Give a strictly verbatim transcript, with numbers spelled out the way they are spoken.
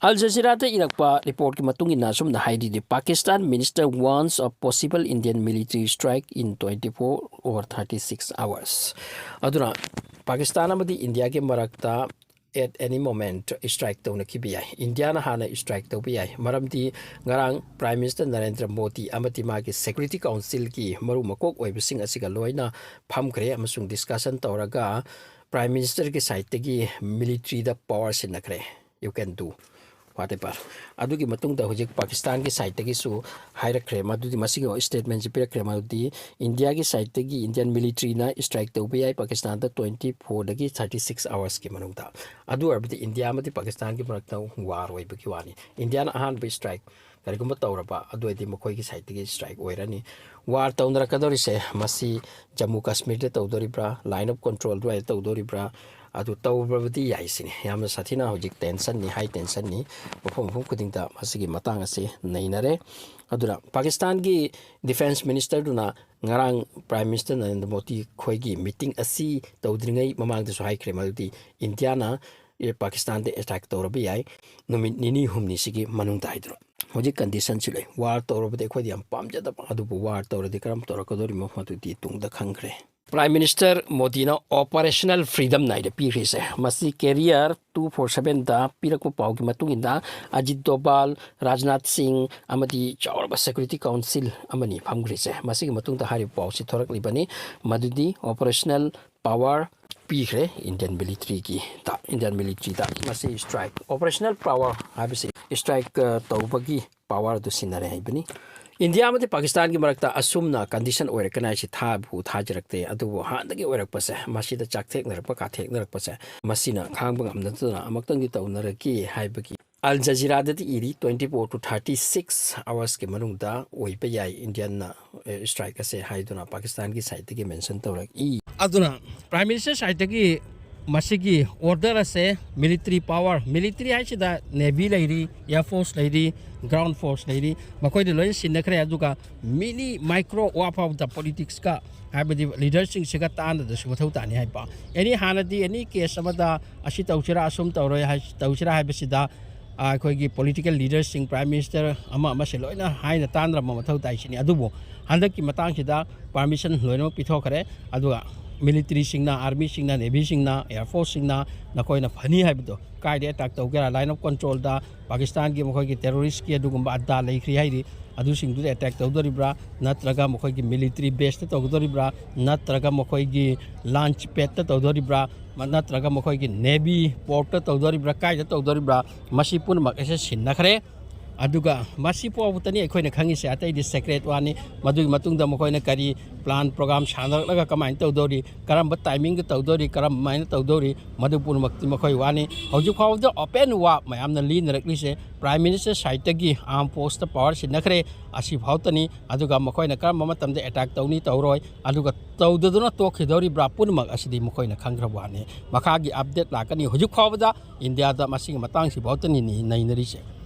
ꯑꯜ ꯖꯖꯤꯔꯥꯗ ꯏꯔꯛꯄ ꯔꯤꯄꯣꯔꯠꯀꯤ ꯃꯇꯨꯡ ꯏꯟꯅ ꯑꯁꯨꯝꯅ ꯍꯥꯏꯔꯤ, "Pakistan minister warns of possible Indian military strike in twenty-four or thirty-six hours." ꯑꯗꯨꯅ ꯄꯥꯀꯤꯁꯇꯥꯟ ꯑꯃꯗꯤ ꯏꯟꯗꯤꯌꯥꯒꯤ ꯃꯔꯛꯇ at any moment strike ꯇꯧꯅꯈꯤꯕ ꯌꯥꯏ꯫ ꯏꯟꯗꯤꯌꯥꯅ ꯍꯥꯟꯅ strike ꯇꯧꯕ ꯌꯥꯏ꯫ ꯃꯔꯝꯗꯤ ꯉꯔꯥꯡ Prime Minister ꯅꯔꯦꯟꯗ꯭ꯔ ꯃꯣꯗꯤ ꯑꯃꯗꯤ ꯃꯥꯒꯤ Security Councilꯒꯤ ꯃꯔꯨ ꯃꯀꯣꯛ ꯑꯣꯏꯕꯁꯤꯡ ꯑꯁꯤꯒ ꯂꯣꯏꯅ ꯐꯝꯈ꯭ꯔꯦ ꯑꯃꯁꯨꯡ discussion ꯇꯧꯔꯒ Prime Ministerꯒꯤ sideꯇꯒꯤ militaryꯗ power ꯁꯤꯟꯅꯈ꯭ꯔꯦ꯫ "You can do whatever." ꯑꯗꯨꯒꯤ ꯃꯇꯨꯡꯗ ꯍꯧꯖꯤꯛ ꯄꯥꯀꯤꯁꯇꯥꯟꯒꯤ sideꯇꯒꯤꯁꯨ ꯍꯥꯏꯔꯛꯈ꯭ꯔꯦ, ꯃꯗꯨꯗꯤ ꯃꯁꯤꯒꯤ statementꯁꯤ ꯄꯤꯔꯛꯈ꯭ꯔꯦ, ꯃꯗꯨꯗꯤ ꯏꯟꯗꯤꯌꯥꯒꯤ sideꯇꯒꯤ Indian militaryꯅ strike ꯇꯧꯕ ꯌꯥꯏ ꯄꯥꯀꯤꯁꯇꯥꯟꯗ twenty-fourꯗꯒꯤ thirty-six hoursꯀꯤ ꯃꯅꯨꯡꯗ꯫ ꯑꯗꯨ ꯑꯣꯏꯔꯕꯗꯤ ꯏꯟꯗꯤꯌꯥ ꯑꯃꯗꯤ ꯄꯥꯀꯤꯁꯇꯥꯟꯒꯤ ꯃꯔꯛꯇ war ꯑꯣꯏꯕꯒꯤ ꯋꯥꯅꯤ꯫ ꯏꯟꯗꯤꯌꯥꯅ ꯑꯍꯥꯟꯕ strike ꯀꯔꯤꯒꯨꯝꯕ ꯇꯧꯔꯕ, ꯑꯗꯨ ꯑꯣꯏꯔꯗꯤ ꯃꯈꯣꯏꯒꯤ sideꯇꯒꯤ strike ꯑꯣꯏꯔꯅꯤ꯫ War ꯇꯧꯅꯔꯛꯀꯗꯧꯔꯤꯁꯦ ꯃꯁꯤ ꯖꯝꯃꯨ ꯀꯥꯁꯃꯤꯔꯗ ꯇꯧꯗꯣꯔꯤꯕ꯭ꯔꯥ, Line of Control ꯑꯗꯨꯋꯥꯏꯗ ꯇꯧꯗꯣꯔꯤꯕ꯭ꯔꯥ, ꯑꯗꯨ ꯇꯧꯔꯕꯗꯤ ꯌꯥꯏ ꯁꯤꯅꯤ꯫ ꯌꯥꯝꯅ ꯁꯥꯊꯤꯅ ꯍꯧꯖꯤꯛ tensionꯅꯤ, high tensionꯅꯤ꯫ ꯃꯐꯝ ꯃꯐꯝ ꯈꯨꯗꯤꯡꯗ ꯃꯁꯤꯒꯤ ꯃꯇꯥꯡ ꯑꯁꯤ ꯅꯩꯅꯔꯦ꯫ ꯑꯗꯨꯅ ꯄꯥꯀꯤꯁꯇꯥꯟꯒꯤ Defence Ministerꯗꯨꯅ ꯉꯔꯥꯡ Prime Minister ꯅꯔꯦꯟꯗ꯭ꯔ ꯃꯣꯗꯤ ꯈꯣꯏꯒꯤ meeting ꯑꯁꯤ ꯇꯧꯗ꯭ꯔꯤꯉꯩ ꯃꯃꯥꯡꯗꯁꯨ ꯍꯥꯏꯈ꯭ꯔꯦ, ꯃꯗꯨꯗꯤ ꯏꯟꯗꯤꯌꯥꯅ, ꯑꯦ, ꯄꯥꯀꯤꯁꯇꯥꯟꯗ attack ꯇꯧꯔꯕ ꯌꯥꯏ ꯅꯨꯃꯤꯠ ꯅꯤꯅꯤ ꯍꯨꯝꯅꯤꯁꯤꯒꯤ ꯃꯅꯨꯡꯗ ꯍꯥꯏꯗꯨꯅ꯫ ꯍꯧꯖꯤꯛ conditionꯁꯤ ꯂꯩ꯫ War ꯇꯧꯔꯕꯗꯤ ꯑꯩꯈꯣꯏꯗꯤ ꯌꯥꯝ ꯄꯥꯝꯖꯗꯕ, ꯑꯗꯨꯕꯨ war ꯇꯧꯔꯗꯤ ꯀꯔꯝ ꯇꯧꯔꯛꯀꯗꯧꯔꯤꯕꯅꯣ ꯃꯗꯨꯗꯤ ꯇꯨꯡꯗ ꯈꯪꯈ꯭ꯔꯦ꯫ Prime Minister ꯃꯣꯗꯤꯅ operational freedom ꯍꯥꯏꯅ ꯄꯤꯈ꯭ꯔꯤꯁꯦ, ꯃꯁꯤ Career two four sevenꯗ ꯄꯤꯔꯛꯄ ꯄꯥꯎꯒꯤ ꯃꯇꯨꯡ ꯏꯟꯅ ꯑꯖꯤꯠ ꯗꯣꯚꯥꯜ, ꯔꯥꯖꯅꯥꯊ ꯁꯤꯡ ꯑꯃꯗꯤ ꯆꯥꯎꯔꯕ Security Council ꯑꯃꯅꯤ ꯐꯝꯈ꯭ꯔꯤꯁꯦ꯫ ꯃꯁꯤꯒꯤ ꯃꯇꯨꯡꯗ ꯍꯥꯏꯔꯤꯕ ꯄꯥꯎꯁꯤ ꯊꯣꯔꯛꯂꯤꯕꯅꯤ, ꯃꯗꯨꯗꯤ operational power ꯄꯤꯈ꯭ꯔꯦ Indian militaryꯒꯤꯗ, Indian militaryꯗ꯫ ꯃꯁꯤ strike, operational power ꯍꯥꯏꯕꯁꯤ strike, ꯑ, ꯇꯧꯕꯒꯤ power ꯑꯗꯨ ꯁꯤꯖꯤꯟꯅꯔꯦ ꯍꯥꯏꯕꯅꯤ꯫ ꯏꯟꯗꯤꯌꯥ ꯑꯃꯗꯤ ꯄꯥꯀꯤꯁꯇꯥꯟꯒꯤ ꯃꯔꯛꯇ ꯑꯁꯨꯝꯅ condition ꯑꯣꯏꯔꯛꯀꯅꯤ ꯍꯥꯏꯁꯤ ꯊꯥꯕꯨ ꯊꯥꯖꯔꯛꯇꯦ, ꯑꯗꯨꯕꯨ ꯍꯥꯟꯅꯗꯒꯤ ꯑꯣꯏꯔꯛꯄꯁꯦ, ꯃꯁꯤꯗ ꯆꯥꯛꯊꯦꯛꯅꯔꯛꯄ, ꯀꯥꯊꯦꯛꯅꯔꯛꯄꯁꯦ, ꯃꯁꯤꯅ ꯈꯥꯡꯕ ꯉꯝꯅꯗꯅ ꯑꯃꯨꯛꯇꯪꯗꯤ ꯇꯧꯅꯔꯛꯈꯤ ꯍꯥꯏꯕꯒꯤ꯫ ꯑꯜ ꯖꯖꯤꯔꯥꯗꯗꯤ ꯏꯔꯤ, "Twenty-four to thirty-six hoursꯀꯤ ꯃꯅꯨꯡꯗ ꯑꯣꯏꯕ ꯌꯥꯏ ꯏꯟꯗꯤꯌꯥꯟꯅ, ꯑꯦ, strike ꯑꯁꯦ" ꯍꯥꯏꯗꯨꯅ ꯄꯥꯀꯤꯁꯇꯥꯟꯒꯤ sideꯇꯒꯤ mention ꯇꯧꯔꯛꯏ꯫ ꯑꯗꯨꯅ Prime Minister sideꯇꯒꯤ ꯃꯁꯤꯒꯤ order ꯑꯁꯦ military power, military ꯍꯥꯏꯁꯤꯗ Navy ꯂꯩꯔꯤ, Air Force ꯂꯩꯔꯤ, Ground Force ꯂꯩꯔꯤ, ꯃꯈꯣꯏꯗ ꯂꯣꯏꯅ ꯁꯤꯟꯅꯈ꯭ꯔꯦ꯫ ꯑꯗꯨꯒ mini micro ꯋꯥ ꯐꯥꯎꯕꯗ politicsꯀ, ꯍꯥꯏꯕꯗꯤ leaderꯁꯤꯡꯁꯤꯒ ꯇꯥꯟꯅꯗꯁꯨ ꯃꯊꯧ ꯇꯥꯅꯤ ꯍꯥꯏꯕ꯫ Any ꯍꯥꯟꯅꯗꯤ any case ꯑꯃꯗ ꯑꯁꯤ ꯇꯧꯁꯤꯔꯥ, ꯑꯁꯨꯝ ꯇꯧꯔꯣꯏ ꯍꯥꯏ-, ꯇꯧꯁꯤꯔꯥ ꯍꯥꯏꯕꯁꯤꯗ ꯑꯩꯈꯣꯏꯒꯤ ꯄꯣꯂꯤꯇꯤꯀꯦꯜ ꯂꯤꯗꯔꯁꯤꯡ, ꯄ꯭ꯔꯥꯏꯝ ꯃꯤꯅꯤꯁꯇꯔ ꯑꯃ ꯑꯃꯁꯦ ꯂꯣꯏꯅ ꯍꯥꯏꯅ ꯇꯥꯟꯅꯔꯝꯕ ꯃꯊꯧ ꯇꯥꯏ ꯁꯤꯅꯤ꯫ ꯑꯗꯨꯕꯨ ꯍꯟꯗꯛꯀꯤ ꯃꯇꯥꯡꯁꯤꯗ ꯄꯥꯔꯃꯤꯁꯟ ꯂꯣꯏꯅꯃꯛ ꯄꯤꯊꯣꯛꯈ꯭ꯔꯦ꯫ ꯑꯗꯨꯒ ꯃꯤꯂꯤꯇꯔꯤꯁꯤꯡꯅ, ꯑꯥꯔꯃꯤꯁꯤꯡꯅ, ꯅꯦꯚꯤꯁꯤꯡꯅ, ꯑꯦꯌꯔꯐꯣꯔꯁꯁꯤꯡꯅ ꯅꯈꯣꯏꯅ ꯐꯅꯤ ꯍꯥꯏꯕꯗꯣ, ꯀꯥꯏꯗ ꯑꯦꯇꯥꯛ ꯇꯧꯒꯦꯔꯥ, line of controlꯗ ꯄꯥꯀꯤꯁꯇꯥꯟꯒꯤ ꯃꯈꯣꯏꯒꯤ ꯇꯦꯔꯣꯔꯤꯁꯀꯤ ꯑꯗꯨꯒꯨꯝꯕ ꯑꯗꯥ ꯂꯩꯈ꯭ꯔꯤ ꯍꯥꯏꯔꯤ, ꯑꯗꯨꯁꯤꯡꯗꯨꯗ ꯑꯦꯇꯦꯛ ꯇꯧꯗꯣꯔꯤꯕ꯭ꯔꯥ, ꯅꯠꯇ꯭ꯔꯒ ꯃꯈꯣꯏꯒꯤ ꯃꯤꯂꯤꯇꯔꯤ ꯕꯦꯁꯇ ꯇꯧꯗꯣꯔꯤꯕ꯭ꯔꯥ, ꯅꯠꯇ꯭ꯔꯒ ꯃꯈꯣꯏꯒꯤ ꯂꯥꯟꯆ ꯄꯦꯗꯇ ꯇꯧꯗꯣꯔꯤꯕ꯭ꯔꯥ, ꯅꯠꯇ꯭ꯔꯒ ꯃꯈꯣꯏꯒꯤ ꯅꯦꯚꯤ ꯄꯣꯔꯠꯇ ꯇꯧꯗꯣꯔꯤꯕ꯭ꯔꯥ, ꯀꯥꯏꯗ ꯇꯧꯗꯣꯔꯤꯕ꯭ꯔꯥ, ꯃꯁꯤ ꯄꯨꯝꯅꯃꯛ ꯑꯁꯦ ꯁꯤꯟꯅꯈ꯭ꯔꯦ꯫ ꯑꯗꯨꯒ ꯃꯁꯤ ꯐꯥꯎꯕꯇꯅꯤ ꯑꯩꯈꯣꯏꯅ ꯈꯪꯉꯤꯁꯦ, ꯑꯇꯩꯗꯤ ꯁꯦꯀ꯭ꯔꯦꯠ ꯋꯥꯅꯤ꯫ ꯃꯗꯨꯒꯤ ꯃꯇꯨꯡꯗ ꯃꯈꯣꯏꯅ ꯀꯔꯤ ꯄ꯭ꯂꯥꯟ ꯄ꯭ꯔꯣꯒ꯭ꯔꯥꯝ ꯁꯥꯟꯅꯔꯛꯂꯒ ꯀꯃꯥꯏꯅ ꯇꯧꯗꯧꯔꯤ, ꯀꯔꯝꯕ ꯇꯥꯏꯃꯤꯡꯗ ꯇꯧꯗꯧꯔꯤ, ꯀꯔꯝꯍꯥꯏꯅ ꯇꯧꯗꯧꯔꯤ, ꯃꯗꯨ ꯄꯨꯝꯅꯃꯛꯇꯤ ꯃꯈꯣꯏ ꯋꯥꯅꯤ꯫ ꯍꯧꯖꯤꯛ ꯐꯥꯎꯕꯗ ꯑꯣꯄꯦꯟ ꯋꯥ ꯃꯌꯥꯝꯅ ꯂꯤꯅꯔꯛꯂꯤꯁꯦ, ꯄ꯭ꯔꯥꯏꯝ ꯃꯤꯅꯤꯁꯇꯔ ꯁꯥꯏꯠꯇꯒꯤ ꯑꯥꯔꯝ ꯐꯣꯔꯁꯇ ꯄꯋꯥꯔ ꯁꯤꯟꯅꯈ꯭ꯔꯦ, ꯑꯁꯤ ꯐꯥꯎꯇꯅꯤ꯫ ꯑꯗꯨꯒ ꯃꯈꯣꯏꯅ ꯀꯔꯝꯕ ꯃꯇꯝꯗ ꯑꯦꯇꯥꯛ ꯇꯧꯅꯤ, ꯇꯧꯔꯣꯏ, ꯑꯗꯨꯒ ꯇꯧꯗꯗꯨꯅ ꯇꯣꯛꯈꯤꯗꯧꯔꯤꯕ꯭ꯔꯥ, ꯄꯨꯝꯅꯃꯛ ꯑꯁꯤꯗꯤ ꯃꯈꯣꯏꯅ ꯈꯪꯈ꯭ꯔꯕ ꯋꯥꯅꯤ꯫ ꯃꯈꯥꯒꯤ ꯑꯞꯗꯦꯠ ꯂꯥꯛꯀꯅꯤ꯫ ꯍꯧꯖꯤꯛ ꯐꯥꯎꯕꯗ ꯏꯟꯗꯤꯌꯥꯗ ꯃꯁꯤꯒꯤ ꯃꯇꯥꯡꯁꯤ ꯐꯥꯎꯇꯅꯤ ꯅꯩꯅꯔꯤꯁꯦ꯫